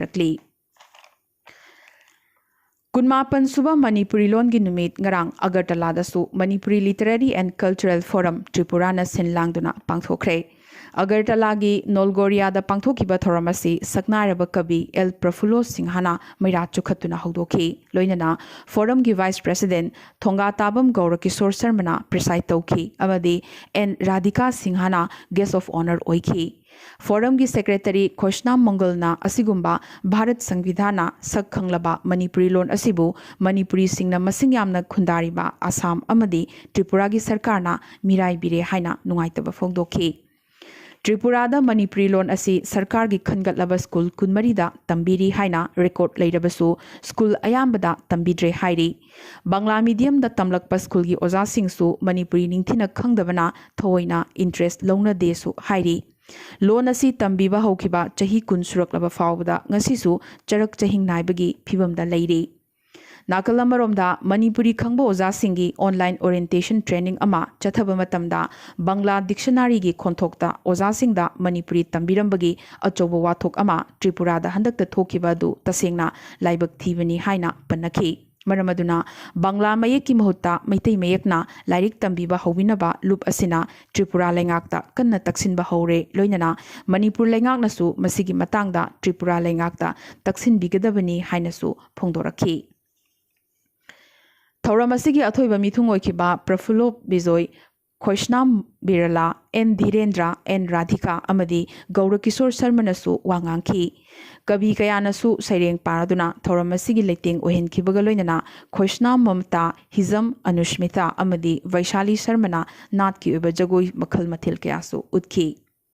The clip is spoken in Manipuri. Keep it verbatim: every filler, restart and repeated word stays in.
ꯍꯥꯏꯔꯛꯂꯤ꯫ ꯀꯨꯟꯃꯥꯄꯟ ꯁꯨꯕ ꯃꯅꯤꯄꯨꯔꯤ ꯂꯣꯟꯒꯤ ꯅꯨꯃꯤꯠ ꯉꯔꯥꯡ ꯑꯒꯔꯇꯂꯥꯗꯁꯨ Manipuri Literary and Cultural Forum ꯇ꯭ꯔꯤꯄꯨꯔꯥꯅ ꯁꯤꯟ ꯂꯥꯡꯗꯨꯅ ꯄꯥꯡꯊꯣꯛꯈ꯭ꯔꯦ꯫ ꯑꯒꯔꯇꯂꯥꯒꯤ ꯅꯣꯜꯒꯣꯔꯤꯌꯥꯗ ꯄꯥꯡꯊꯣꯛꯈꯤꯕ ꯊꯧꯔꯝ ꯑꯁꯤ ꯁꯛꯅꯥꯏꯔꯕ ꯀꯕꯤ ꯑꯦꯜ ꯄ꯭ꯔꯐꯨꯜꯂꯣ ꯁꯤꯡꯍꯅ ꯃꯩꯔꯥ ꯆꯨꯈꯠꯇꯨꯅ ꯍꯧꯗꯣꯛꯈꯤ꯫ ꯂꯣꯏꯅꯅ ꯐꯣꯔꯝꯒꯤ vice president ꯊꯣꯡꯒꯥ ꯇꯥꯕꯝ ꯒꯧꯔ ꯀꯤꯁꯣꯔ ꯁꯔꯃꯅ preside ꯇꯧꯈꯤ ꯑꯃꯗꯤ ꯑꯦꯟ ꯔꯥꯙꯤꯀꯥ ꯁꯤꯡꯍꯅ guest of honour ꯑꯣꯏꯈꯤ꯫ ꯐꯣꯔꯝꯒꯤ secretary ꯈꯣꯏꯁꯅꯥꯝ ꯃꯪꯒꯜꯅ ꯑꯁꯤꯒꯨꯝꯕ ꯚꯥꯔꯠ ꯁꯪꯕꯤꯙꯥꯟꯅ ꯁꯛ ꯈꯪꯂꯕ ꯃꯅꯤꯄꯨꯔꯤ ꯂꯣꯟ ꯑꯁꯤꯕꯨ ꯃꯅꯤꯄꯨꯔꯤꯁꯤꯡꯅ ꯃꯁꯤꯡ ꯌꯥꯝꯅ ꯈꯨꯟꯗꯥꯔꯤꯕ ꯑꯁꯥꯝ ꯑꯃꯗꯤ ꯇ꯭ꯔꯤꯄꯨꯔꯥꯒꯤ ꯁꯔꯀꯥꯔꯅ ꯃꯤꯔꯥꯏꯕꯤꯔꯦ ꯍꯥꯏꯅ ꯅꯨꯡꯉꯥꯏꯇꯕ ꯐꯣꯡꯗꯣꯛꯈꯤ꯫ ꯇ꯭ꯔꯤꯄꯨꯔꯥꯗ ꯃꯅꯤꯄꯨꯔꯤ ꯂꯣꯟ ꯑꯁꯤ ꯁꯔꯀꯥꯔꯒꯤ ꯈꯟꯒꯠꯂꯕ ꯁ꯭ꯀꯨꯜ ꯀꯨꯟꯃꯔꯤꯗ ꯇꯝꯕꯤꯔꯤ ꯍꯥꯏꯅ record ꯂꯩꯔꯕꯁꯨ ꯁ꯭ꯀꯨꯜ ꯑꯌꯥꯝꯕꯗ ꯇꯝꯕꯤꯗ꯭ꯔꯦ ꯍꯥꯏꯔꯤ꯫ ꯕꯪꯂꯥ mediumꯗ ꯇꯝꯂꯛꯄ ꯁ꯭ꯀꯨꯜꯒꯤ ꯑꯣꯖꯥꯁꯤꯡꯁꯨ ꯃꯅꯤꯄꯨꯔꯤ ꯅꯤꯡꯊꯤꯅ ꯈꯪꯗꯕꯅ ꯊꯑꯣꯏꯅ interest ꯂꯧꯅꯗꯦꯁꯨ ꯍꯥꯏꯔꯤ꯫ ꯂꯣꯟ ꯑꯁꯤ ꯇꯝꯕꯤꯕ ꯍꯧꯈꯤꯕ ꯆꯍꯤ ꯀꯨꯟ ꯁꯨꯔꯛꯂꯕ ꯐꯥꯎꯕꯗ ꯉꯁꯤꯁꯨ ꯆꯔꯛ ꯆꯍꯤꯡ ꯅꯥꯏꯕꯒꯤ ꯐꯤꯕꯝꯗ ꯂꯩꯔꯤ꯫ ꯅꯥꯀꯜ ꯑꯃꯔꯣꯝꯗ ꯃꯅꯤꯄꯨꯔꯤ ꯈꯪꯕ ꯑꯣꯖꯥꯁꯤꯡꯒꯤ online orientation training ꯑꯃ ꯆꯠꯊꯕ ꯃꯇꯝꯗ ꯕꯪꯂꯥ dictionaryꯒꯤ ꯈꯣꯟꯊꯣꯛꯇ ꯑꯣꯖꯥꯁꯤꯡꯗ ꯃꯅꯤꯄꯨꯔꯤ ꯇꯝꯕꯤꯔꯝꯕꯒꯤ ꯑꯆꯧꯕ ꯋꯥꯊꯣꯛ ꯑꯃ ꯇ꯭ꯔꯤꯄꯨꯔꯥꯗ ꯍꯟꯗꯛꯇ ꯊꯣꯛꯈꯤꯕ ꯑꯗꯨ ꯇꯁꯦꯡꯅ ꯂꯥꯏꯕꯛ ꯊꯤꯕꯅꯤ ꯍꯥꯏꯅ ꯄꯟꯅꯈꯤ꯫ ꯃꯔꯝ ꯑꯗꯨꯅ ꯕꯪꯂꯥ ꯃꯌꯦꯛꯀꯤ ꯃꯍꯨꯠꯇ ꯃꯩꯇꯩ ꯃꯌꯦꯛꯅ ꯂꯥꯏꯔꯤꯛ ꯇꯝꯕꯤꯕ ꯍꯧꯕꯤꯅꯕ ꯂꯨꯞ ꯑꯁꯤꯅ ꯇ꯭ꯔꯤꯄꯨꯔꯥ ꯂꯩꯉꯥꯛꯇ ꯀꯟꯅ ꯇꯛꯁꯤꯟꯕ ꯍꯧꯔꯦ꯫ ꯂꯣꯏꯅꯅ ꯃꯅꯤꯄꯨꯔ ꯂꯩꯉꯥꯛꯅꯁꯨ ꯃꯁꯤꯒꯤ ꯃꯇꯥꯡꯗ ꯇ꯭ꯔꯤꯄꯨꯔꯥ ꯂꯩꯉꯥꯛꯇ ꯇꯛꯁꯤꯟꯕꯤꯒꯗꯕꯅꯤ ꯍꯥꯏꯅꯁꯨ ꯐꯣꯡꯗꯣꯔꯛꯈꯤ꯫ ꯊꯧꯔꯝ ꯑꯁꯤꯒꯤ ꯑꯊꯣꯏꯕ ꯃꯤꯊꯨꯡ ꯑꯣꯏꯈꯤꯕ ꯄ꯭ꯔꯐꯨꯜꯂꯣ ꯕꯤꯖꯣꯏ, ꯈꯣꯏꯁꯅꯥꯝ ꯕꯤꯔꯂꯥ, ꯑꯦꯟ ꯙꯤꯔꯦꯟꯗ꯭ꯔ, ꯑꯦꯟ ꯔꯥꯙꯤꯀꯥ ꯑꯃꯗꯤ ꯒꯧꯔ ꯀꯤꯁꯣꯔ ꯁꯔꯃꯅꯁꯨ ꯋꯥ ꯉꯥꯡꯈꯤ꯫ ꯀꯕꯤ ꯀꯌꯥꯅꯁꯨ ꯁꯩꯔꯦꯡ ꯄꯥꯔꯗꯨꯅ ꯊꯧꯔꯝ ꯑꯁꯤꯒꯤ ꯂꯩꯇꯦꯡ ꯑꯣꯏꯍꯟꯈꯤꯕꯒ ꯂꯣꯏꯅꯅ ꯈꯣꯏꯁꯅꯥꯝ ꯃꯃꯇꯥ, ꯍꯤꯖꯝ, ꯑꯅꯨꯁꯃꯤꯇꯥ ꯑꯃꯗꯤ ꯚꯩꯁꯥꯂꯤ ꯁꯔꯃꯅ ꯅꯥꯠꯀꯤ ꯑꯣꯏꯕ ꯖꯒꯣꯏ ꯃꯈꯜ ꯃꯊꯦꯜ ꯀꯌꯥꯁꯨ ꯎꯠꯈꯤ꯫